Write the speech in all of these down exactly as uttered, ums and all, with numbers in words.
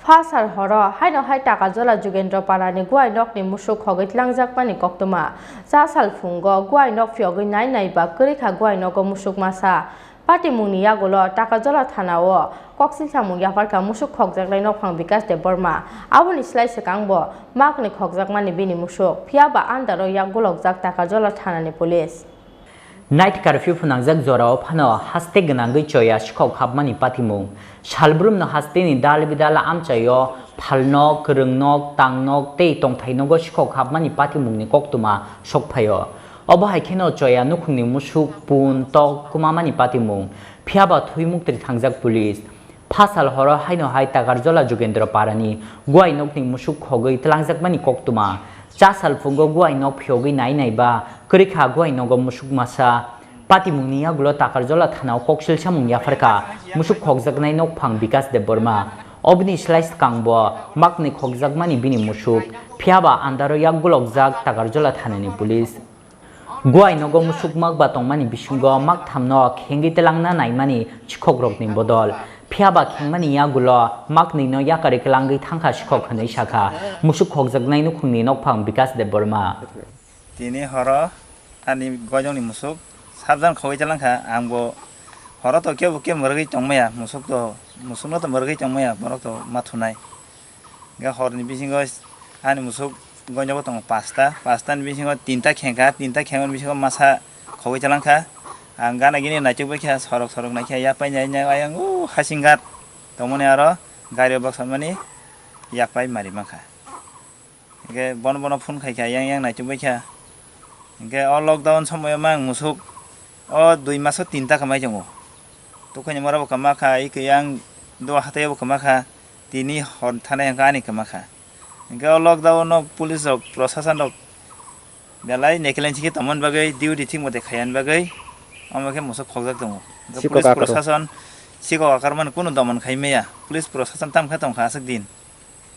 Phasal horo haino hai Takarjola Jugendra Parani guai nokni musuk khogwi tlangjakmani koktwma. Cha sal phungo guai nok phiyogwi nai nai ba kwrwi kha guai nogo musuk masa. Patimungni yagulo Takarjola thanao koksil samung yapharkha musuk khokjaknai nokphang Bikas Debbarma. Aboni slai swkangbo makni khokjakmani bini musuk, phiyaba andaro yak gulokjak Takarjola thanani police. Night curfew phwnangjak jorao phano haste gwnangwi choya sikhok hapmani patimung. Salbrumno hasteni dal bidal amchaio phalnok, kwrwngnok, tangnok tei tongthainogo sikhok hapmani patimungni koktwma sokphaio. Obo hai kheno choya nukhungni musuk, pun, tok kwmamani patimung. Phiyaba thwi muktri thangjak police. Phasal horo haino hai Takarjola Jugendra Parani guai nokni musuk khogwi tlangjakmani koktwma. Cha sal phungo guai nok phiyogwi nai nai ba kwrwi kha guai nogo musuk masa. Patimungni yagulo Takarjola thanao koksil samung yapharkha musuk khokjaknai nokphang Bikas Debbarma. Oboni slai swkangbo makni khokjakmani bini musuk, phiyaba andaro yak gulokjak Takarjola thanani police. Guai nogo musuk mak ba tongmani bisingo mak thamno khengwi telangna naimani sikhokrokni bodol. Phiyaba khengmani yagulo maknwino yakarwi kwlangwi thangkha sikhok hwnwi sakha musuk khokjaknai nukhungni nokphang Bikas Debbarma. Tini horo ani goijongni musuk sabjan khogwi telangkha, angbo horo to kebo kebo mwrwgwi tongmaya, musuk to, musukno to mwrwgwi tongmaya, borok to ma thunai. Hingke horni bisingo ani musuk gonjogo tongo pasta, pasta ni bisingo tinta khengkha, tinta khengmani bisingo masa khogwi chalangkha. Ang gana gini naichuk baikha, sorok sorok naikha, yapai nai nai ayang o hasing gat tongmani aro gari o bwkha mani yapai mari mankha. Hingke bono bono phone khaikha, yang yang naichuk baikha. Hingke o lockdown somoyo mang musuk o dui maso tinta kamai tongo. Tukhuni mora bo kama kha, ike yang do hatai bo kama kha, tini hor thana yang ani kama kha. Hingke o lockdown no police rok, prosasan rok belai neglect khe tongmani bagwi, duty thik mote khayani bagwi omo khe musuk khokjak tongo. Hingke sikok police akaro. Prosasan sikok akarmani kunu doman khai maya. Police prosasan tam khe tongkha aswk din.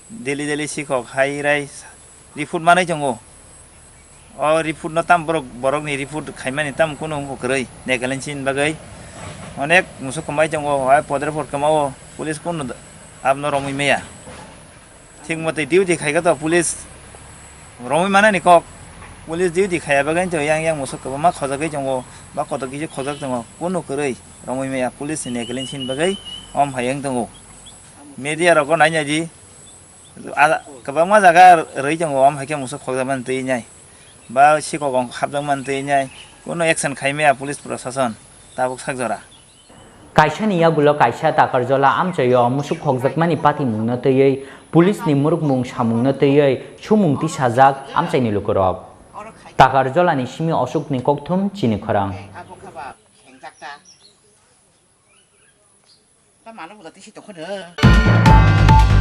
Daily daily sikok hai rai report manai tongo. O report no tam borok, borok ni report khaimani tam kunu wngkha kwrwi, neglect ni bagwi onek musuk kwmai tongo, hai podre pod kwmao police kunu abno romwi maya. Thik mote duty khaikha to police romwi manani kok, police duty khaya bagwi to yang yang musuk kwbangma khojagwi tongo, ba kotor kisi khojak tongo, kunu kwrwi romwi maya police ni neglect ni bagwi om hai wng tongo. Media rok o nainai di. A, kwbangma jaga rwi tongo, omo hai khe musuk khokjakmani twi nai. Ba sikok ong hapjakmani twi nai. Kuno action khai maya police prosason tabuk sak jora. Kaisani yagulo kaisa Takarjola amchaio musuk khokjakmani patimungno twiwi, police ni murukmung samungno twiwi sumung tisajak amchaini lukurok. Takarjolani simi Ashokni kokthum chini khorang. Ta mano buda tisi tongkho no.